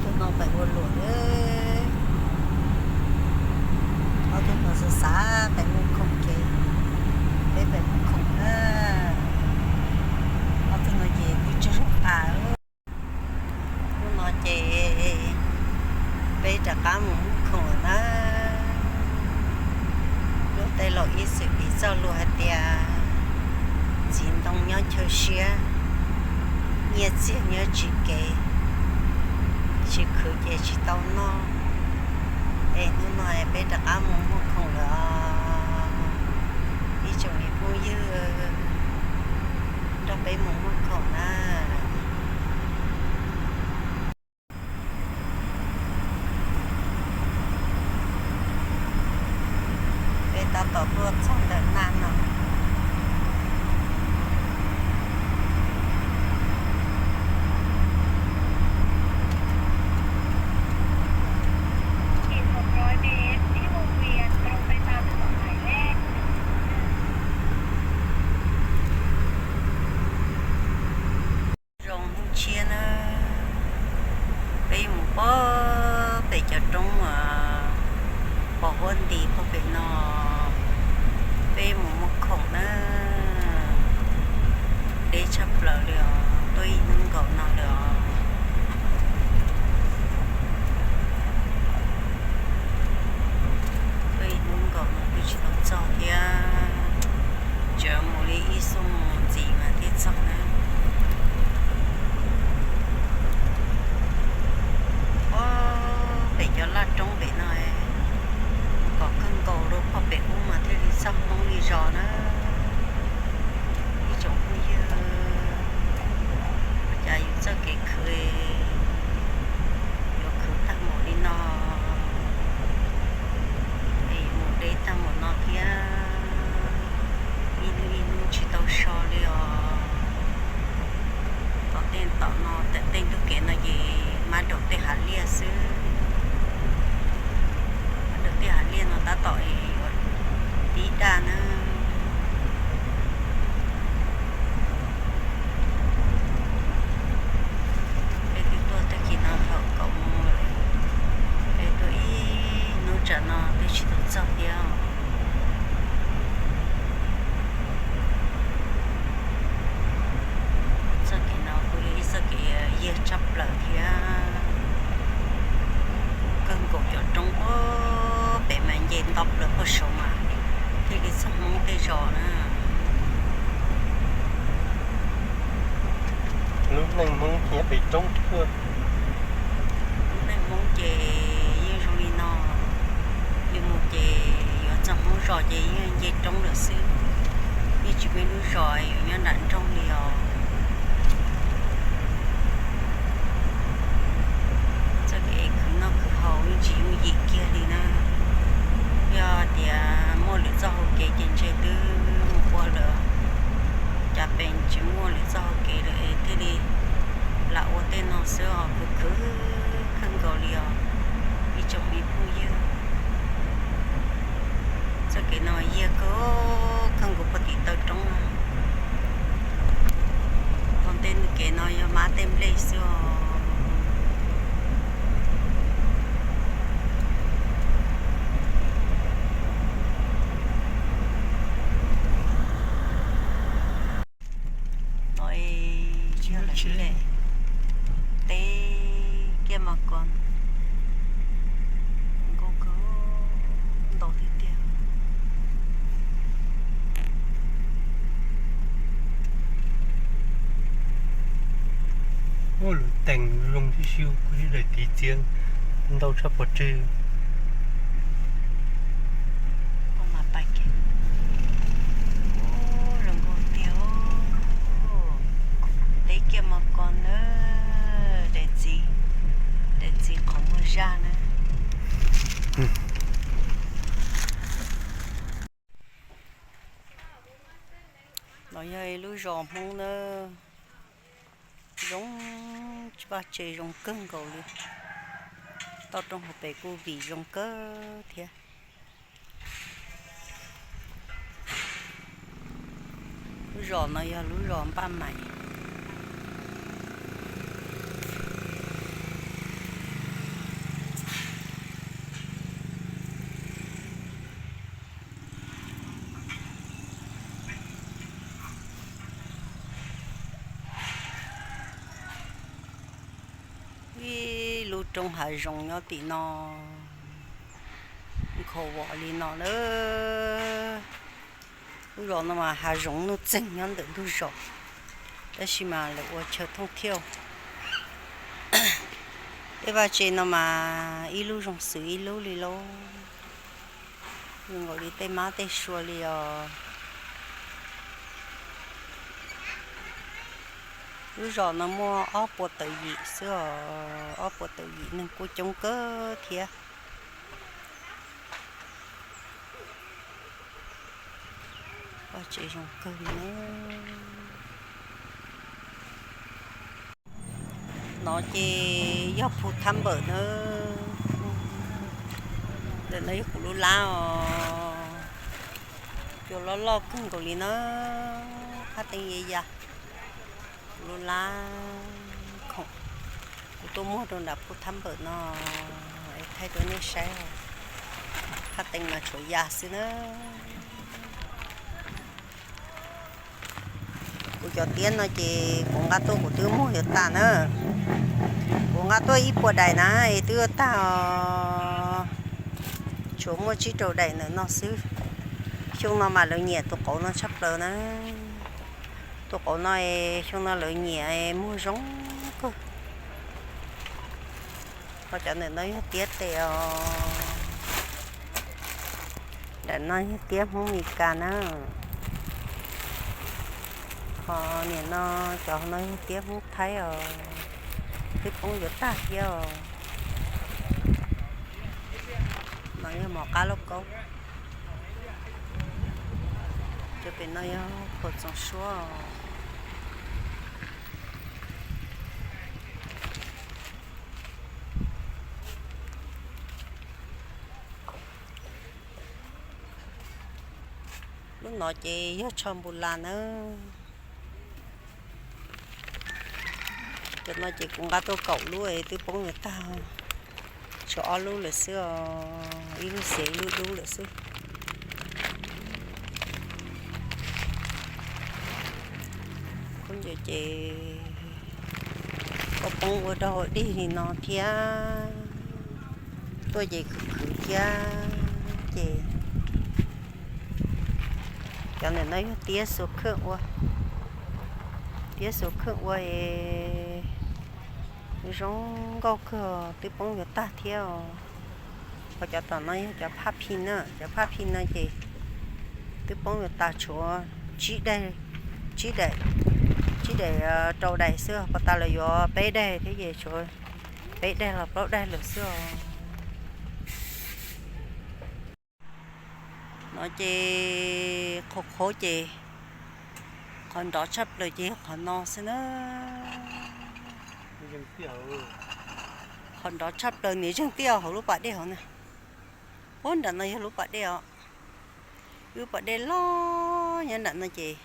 Tus no pem ua luam, ob tug no xav xav pem mus khoom ces peb pem mus khoom na. Ob tug no ces kuj tsaug zog tas. Hnub no ces peb rov qab mus muag khoom lawm na. Luag tej laus ib txwm piv txoj lus hais tias txiv ntoo nyob chaw siab, nyiaj txiag nyob tsis kev, tsis khwv ces tsis tau noj. Es hnub no peb rov qab mus muag khoom lawm os. Ib tsoom me phooj ywg, nrog peb mus muag khoom na. Peb tab tom tuaj txog ntawm naj no. Zoo hnub tshiab na, peb mus pog pem cov roob pos huab nti pog pem no, peb mus muag khoom na. Deb tshaj plaws li os, tuaj ib hnub nkaus no li os. Tuaj ib hnub nkaus no twb tsis tau txog thiab, tseem mus li ib xuab moos ntxiv mas thiaj txog na. Pog pem cov laj roob pem no, kom kawg nkaus rau pog pem ub mas thiaj li txog Hmoob li zos na. Ib tsoom phooj ywg, ua cas yus txoj kev khwv yuav khwv tag npaum li no, es yuav mus deb tag npaum no thiab, ib hnub ib hnub tsis tau so li os. Tom tej tom no, tom tej ntug kev no ces mab raum tej hav liaj xwb. Mab raum tej hav liaj no tab tom yuav tib daj na. Peb twb tuaj tag kis no thaum kaum moos lawm, peb tuaj ib hnub tsam no twb tsis tau txog thiab. Txoj kev no kuj yog ib txoj kev yag tshaj plaws thiab. Kawg nkaus cov roob ub pem mas nce nto plaws puag saud mas thiaj li txog Hmoob tej zos na. Lub neej Hmoob nyob pem roob tuaj. Lub neej Hmoob ces yeej zoo li no, yus mus ces yuav txog Hmoob zos ces yeej nce roob lawm xwb, yeej tsis muaj ib lub zos yuav nyob nram nroog li os. Txoj kev khwv noj khwv haus yeej tsis yooj yim kiag li na. Yog tias muaj lwm txoj hau kev ces ntshe twb mus ua lawm, cas pes tsis muaj lwm txoj hau kev lawm es thiaj li lam ua tej no xwb os, khwv khwv kawg nkaus li os ib tsoom me phooj ywg. Txoj kev no yag kawg, kawg nkaus puag tim taw roob no. Tom ntej ntug kev no yog mab tej nplej xwb os. No tsis yog lawv ib le, teb kiab mos kos, nkauj kawg, ntau tiag tiag. Ua lub teem zoo siab siab, kuv sib daim tiv txiav ntau tshaj pov tseg. Zoo nkauj tiag, teb kiab mos kos na, daim txiv, daim txiv qhov muag zaj na. No yog ib lub zos Hmoob na, zoo vaj tse zoo kawg nkaus li. Toj roob hauv pes kuj vim zoo kawg thiab. Lub zos no yog lub zos Npaj Maim. Roob hav zoov nyob tim no, nkhaus vos li no na. Lub zos no mas hav zoov nuj txeeg nyob ntawm ntug zos, tab sis mas lawv ua chaw thooj thiaj. Tej vaj tse no mas ib lub zoo xws ib lub li lauj, zoo nkaus li tej mab tej sua li os. Lub zos no muaj ob puas tawm yim xwb os, ob puas tawm yim, neeg kuj coob kawg thiab. Vaj tse zoo kawg li na. No ces yog Phu Thab Npawm na. Ntawm no yog kuv lub lab os. Cua loj loj kawg nkaus li na. Phab teeb ya ya, kuv lub lab khoom. Kuv tuaj muag rau nram Phu Thab Npawm no es thaij rau nej saib. Phab teeb mas tshuav ya xwb na. Kuv cov tiab no ces kuv nqa tuaj kuv twb muag yuav tag na. Kuv nqa tuaj ib puas daim na es twb yuav tag os. Tshuav muaj tsib rau daim ntawm no xwb. Xyoo no mas lawv nyiam tus qauv no tshaj plaws na. Tus qauv no es xyoo no lawv nyiam, muag zoo kawg. Ho cov ntawm no yog tiab tes os. Nram no yog tiab Hmoob Mes Kas na. Ho niam no, cov no yog tiab Hmoob Thaib os. Twb poob yuav tag thiab os. No yog mov qab lauj kaub. Cov pem no yog khuam txoov suab. Lub no ces yog tsho npus las nawb. Cov no ces kuv nqa tuaj kaum lub es twb poob yuav tag. Tshuav ob lub lawm xwb os, ib lub xiav ib lub dub lawm xwb. Khaub ncaws ces poob poob ua rau hauv dig li no thiab. Tuaj ces khwv khwv thiab ces. Cov ntawm no yog tiab xuas kheej ua, tiab xuas kheej ua es zoo nkauj kawg, twb poob yuav tag thiab os. Ho cov tom no yog cov phaj phi na, cov phaj phi no ces twb poob yuav tag, tshuav tsib daim, tsib daim, tsib daim rau daim xwb, puag ta lawv yuav peb daim thiab ces tshuav peb daim los plaub daim lawm xwb os. No ces qhov qhaub ces, qhov nrov tshaj plaws ces yog qhov no xwb na. Qhov nrov tshaj plaws niam zeeg tiaj hauv lub pas dej hauv na. Puag nram no yog lub pas dej os. Lub pas dej loj nyob nram no ces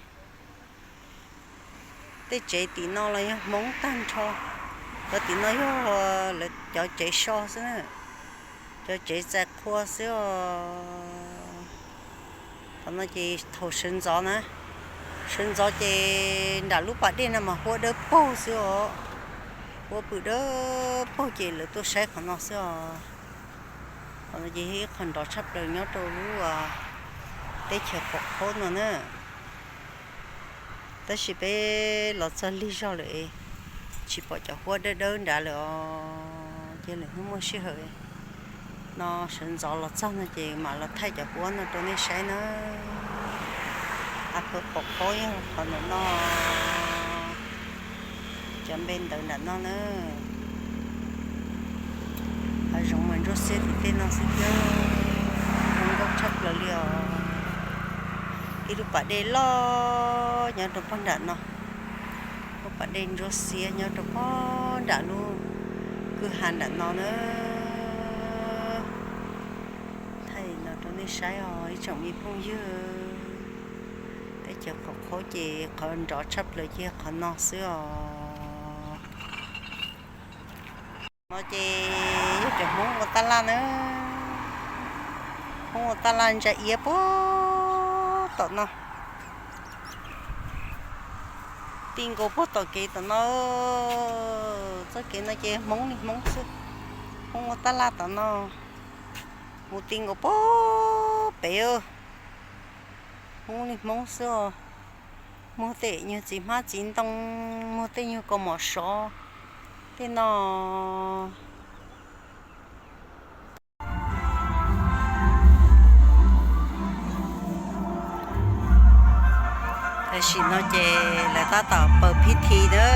tej tsev tim no los yog Hmoob tag nrho. Cov tim no yog lawv cov tsev so xwb na, cov tsev txais qhua xwb os. Qhov no ces thaum sawv ntxov na, sawv ntxov ces nram lub pas dej no mas huab dawb paug xwb os. Huab pw dawb paug ces lawv tuaj saib qhov no xwb os. Qhov no ces ib qho nrov tshaj plaws nyob rau lub teb chaws Qhov Qhaub no na. Tab sis peb los txog lig zog lawm, tsis pom cov huab dawb dawb nrad lawm os, ces lwm hnub muaj sij hawm no sawv ntxov los txog no ces mam los thaij cov huab no rau nej saib na. Av khawv Qhov Qhaub yog qhov ntawm no, cov npe ntawv nram no na. Hav zoov mas ntsuab xiab tim tej no xwb thiab, zoo nkauj tshaj plaws li os. Ib lub pas dej loj nyob rau puag nram no, lub pas dej ntsuab xiab nyob rau puag nram lub kwj ha nram no na. Thaij no rau nej saib os ib tsoom me phooj ywg. Teb chaws Qhov Qhaub ces qhov nrov tshaj plaws ces yog qhov no xwb os. No ces yog cov Hmoob ua taj laj na, Hmoob ua taj laj ntsa iab puag tom no, ti nkaus puag tom kev tom no. Txoj kev no ces Hmoob li Hmoob xwb, Hmoob ua tab laj tom no, mus ti nkaus pem, Hmoob li Hmoob xwb os. Muag tej nyuag txiv hmab txiv ntoo, muag tej nyuag kaus mom sov tej no. Tam sim no ces lawv tab tom paws phib thi na.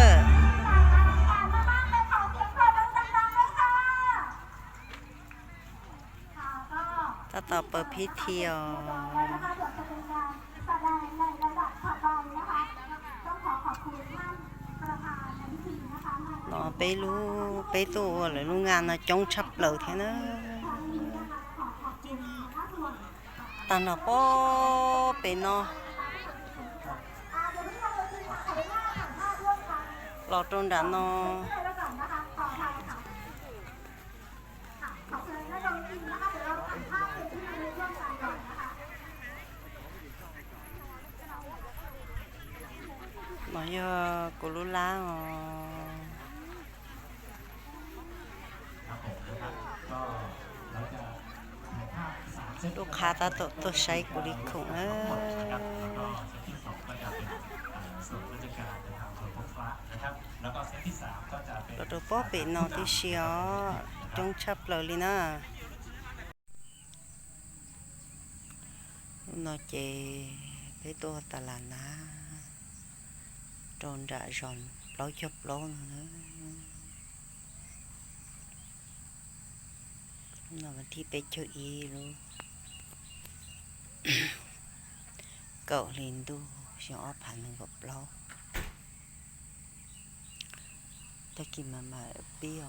Tab tom paws phib thi os. No peb lub, peb tuaj ua lawv lub naj no coob tshaj plaws thiab na. Tag nrho pem no los rau nram no. No yog kuv lub lab os. Lub qha tab tom tuaj saib kuv li khoom na. Los rau pob pem no tib si os, coob tshaj plaws li na. Lub no ces peb tuaj tas las nab rau nram zos plaub caug plaub no na. Lub no vas thib peb caug ib lub kaum hli ntuj xyoo ob phav nees nkaum plaub. Tag kis mas mam pib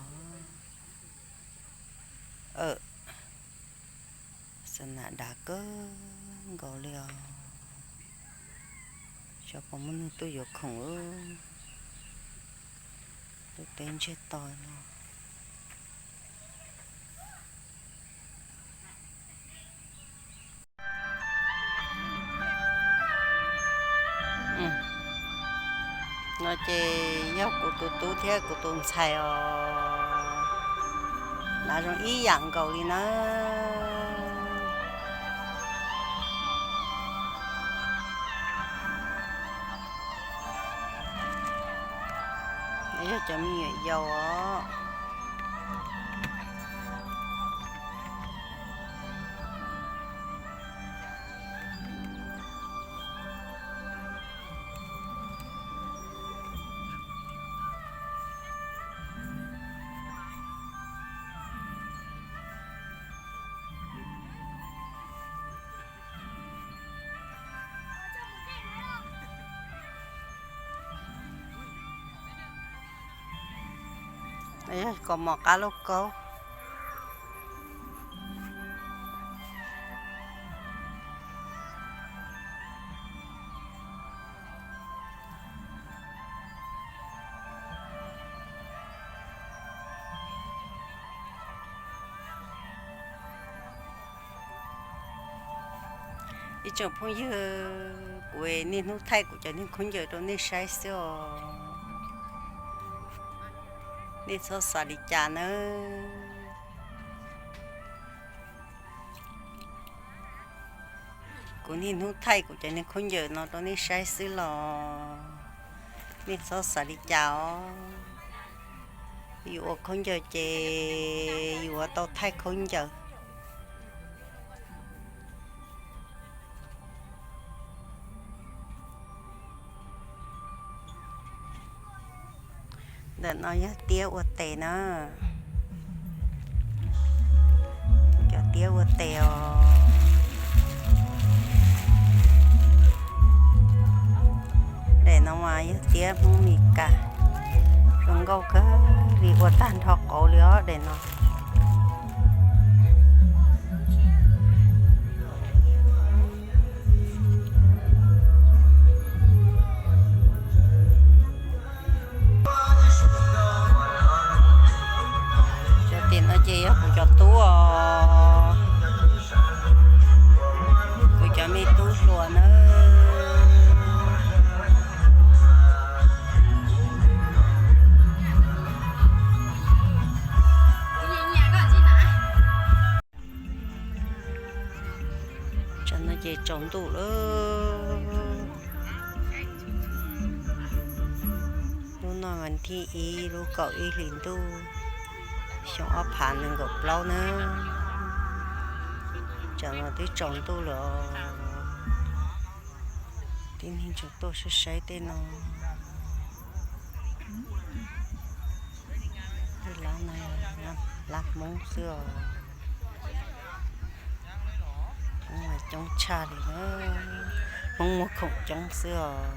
os. Xa nam dav kawg nkaus li os. Xyov puas muaj neeg tuaj yuav khoom. Lub teb ntsiag to no. No ces yog kuv tus tub thiab kuv tus ntxhais os. Hnav zoo ib yam nkaus li na. Yog cov me nyuam yaus os. Kaus mom qab lauj kaub. Ib tsoom phooj ywg, kuv niaj hnub thaij kuv cov niag khaub ncaws rau nej saib xwb os. Nej txhob xav li cas nawb. Kuv niaj hnub thaij kuv cov niag khaub ncaws no rau nej saib xwb los nej txhob xav li cas os. Yus ua khaub ncaws ces yus yuav tau thaij khaub ncaws. Ntawm no yog tiab ua tes na. Cov tiab ua tes os. Daim no mas yog tiab Hmoob Mes Kas. Zoo nkauj kawg li, ua tag nrho qauv li os daim no. Cov tim no ces yog kuv cov tub os, kuv cov me tub hluas nawb. Ces tsaus ntuj lawm. Lub no vas thib ib lub kaum ib hlis ntuj xyoo ob phav nees nkaum plaub na. Tsam no twb tsaus ntuj lawm os. Tib neeg tseem tuaj saib saib tej no. Tej lab no lab Hmoob xwb os. Hmoob mas coob tshaj li na. Hmoob muag khoom coob xwb os.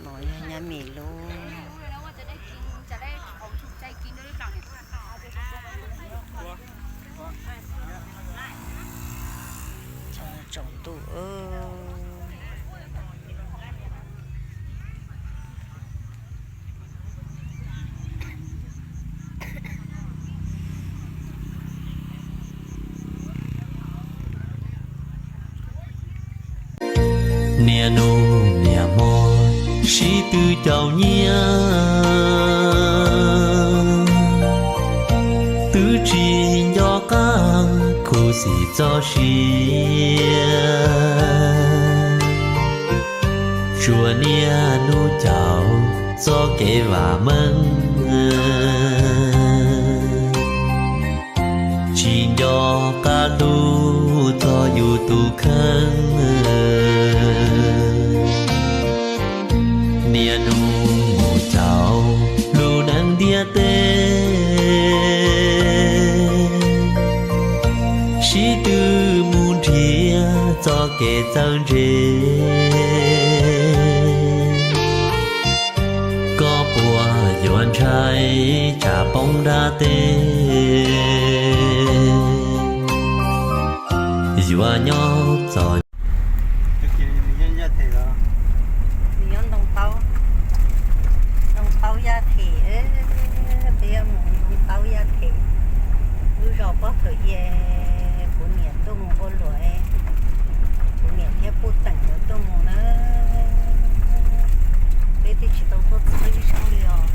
No yog nyab Mim lub. Tsaus ntuj. Niaj hnub niaj hmo sib tw caum nyiaj, twb tsis nco qab khuv xim txoj sia. Tsuas niaj hnub caum txoj kev vam meej, tsis nco qab hlub txog yus tus kheej. Niaj hnub mus caum lub neej ntiaj teb, sib tw mus nrhiav txoj kev txawj ntse. Koj puas yuav ntshai tsam poob dab teb, yuav nyob txom Nws nyob Ntoo Taub, Ntoo Taub Yaj Them, peb yuav mus Ntoo Taub Yaj Them. Lub zos pob kawm ye, kuv niam tuaj mus ua luam, kuv niam thiab Puj Teem nkawd tuaj mus na. Peb twb tsis tau tuaj txog ib zaug li os,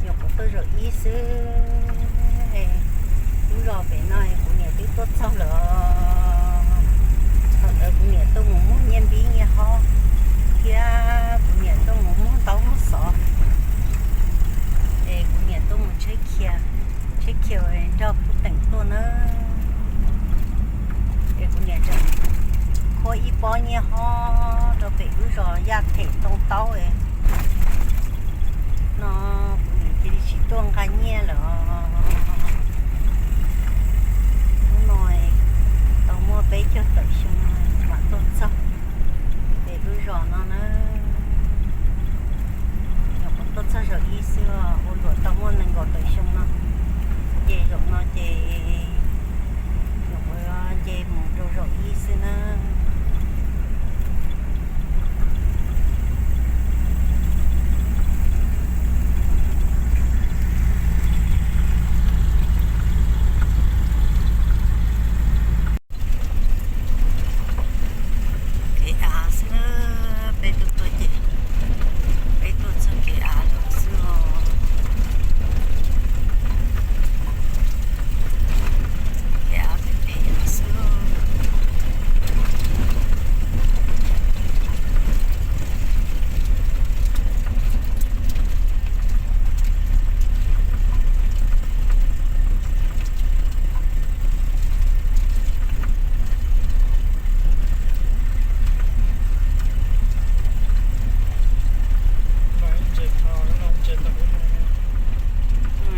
nyuam qhuav tuaj zaum ib xwb. Lub zos pem no kuv niam twb tuaj txog lawm. Thaum ntawd kuv niam tuaj mus muag nyiaj npib nyiaj hob thiab kuv niam tuaj mus muag ntaub muag xov, es kuv niam tuaj mus tsheb khiav, tsheb khiav nrog Puj Teem tuaj na. Es kuv niam tseem khuab ib pob nyiaj hob rau pem lub zos Yaj Them Ntoo Taub no, kuv niam cia li tsis tuaj nqa nyiaj lawm. Hnub no tau muaj peb caug tawm xyoo mam tuaj txog pem lub zos no na. Nyuam qhuav tuaj txog zaum ib xwb, ua luam tau muaj nees nkaum tawm xyoo no, ces zaum no ces nyuam qhuav nce mus rau zaum ib xwb na. Kev av xwb, peb tuaj tuaj ces peb tuaj txog kev av lawm xwb os. Kev av phem phem xwb.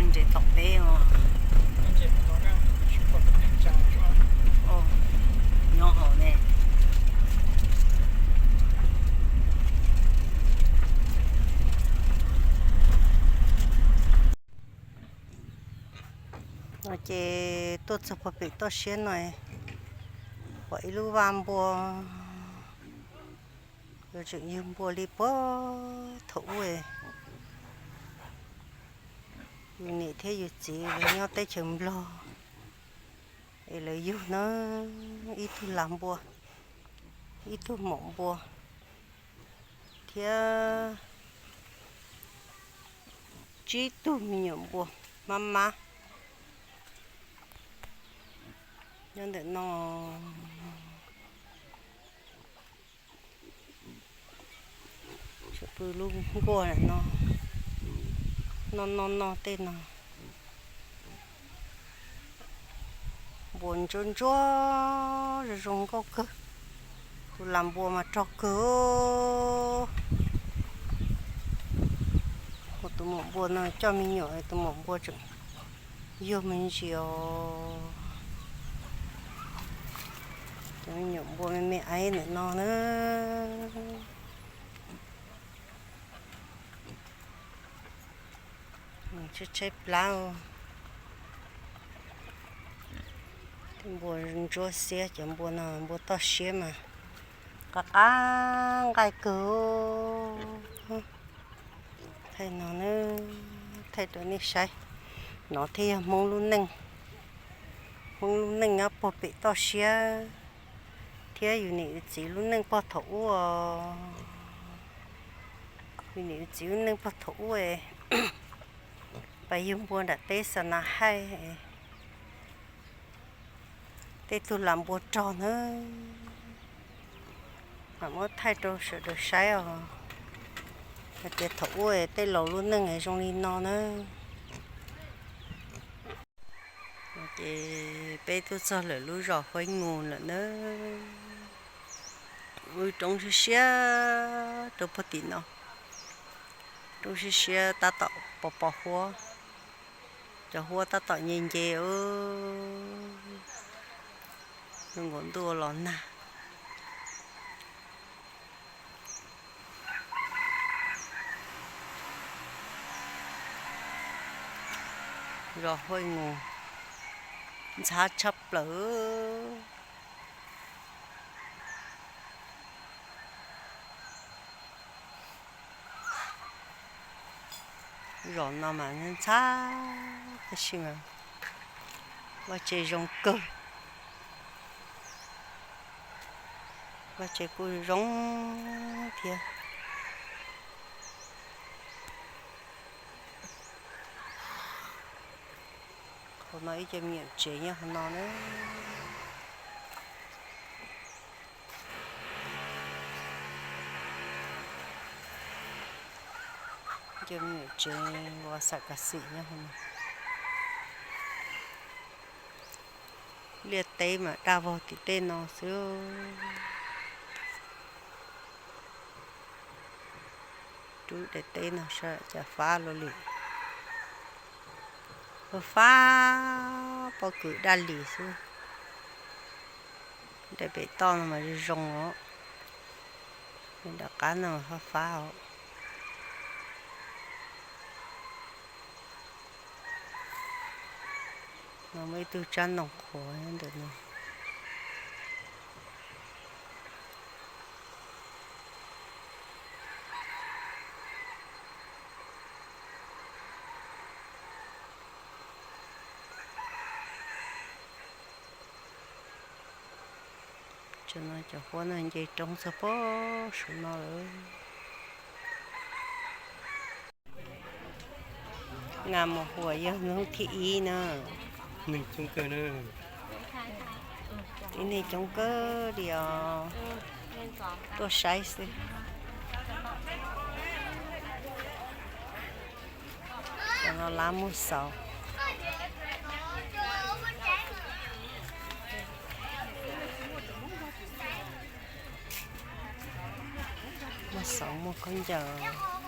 Ntses tom peb os. Nyob hauv ne. No ces tuaj txog puag pem toj siab no, pom ib lub vaj npua, yuav tseem yug npua li puag thaum ub. Yus niam thiab yus txiv lawv nyob teb chaws Nplog es lawv yug na, ib tug lag npua, ib tug maum npua thiab Tsib tug me nyuam npua mab mab nyob ntawm no. Tsuas pw lub nkuaj no, no no no tej no. Npua ntsuab ntsuab zoo zoo nkauj kawg. Tus lam npua mas rog kawg. Kuv tus muam npua no coj me nyuam, tus muam npua tseem yug me ntsis os. Tus me nyuam npua me me aiv ntawm no na. Tshaib tshaib plab. Tej npua ntsuab xiab, cov npua no npua toj siab mas qab qab nqaij kawg. Thaij no na, thaij rau nej saib. No thiaj yog Hmoob lub neej. Hmoob lub neej nyob puag pem toj siab, thiab yus niam yus txiv lub neej puag thaum ub. Yus niam yus txiv lub neej puag thaum ub, pab yug npua nram teb xa na haij, tej tug lam npua rog na. Mam muab thaij rau sawv daws saib os, hais tias thaum ub tej laus lub neej zoo li no na. Ces peb tuaj txog lawm lub zos Huaib Nus lawm na. Wb roob siab siab rau puag tim no, roob siab siab tab tom pos pos huab, cov huab tab tom nce nce, zoo nkaus ntuj los nag. Zos Huaib Nus ntxhab tshaj plaws. Zos no mas ntxhab tab sis mas vaj tse zoo kawg, vaj tse kuj zoo thiab. Qhov no ib co me nyuam tsev nyob qhov no na. Ib co me nyuam tsev ua xam kav xim nyob qhov no. Liaj teb mas daj vog tim tej no xwb. Rub daim teb no saib cas fab luaj li. Fab fab pob kws daj lis xwb. Daim pem toj no mas zoo zoo os. Daim qab no mas fab fab os. No muaj ib tug tsab ntoo qhuav ntawm no. Tam no cov huab no nce roob txog pob saum no lawm. Nas Mus Huam yog hnub thib ib na. Tib neeg coob kawg li os, tuaj saib xwb. Cov no lab muag xauv. Muag xauv muag khaub ncaws.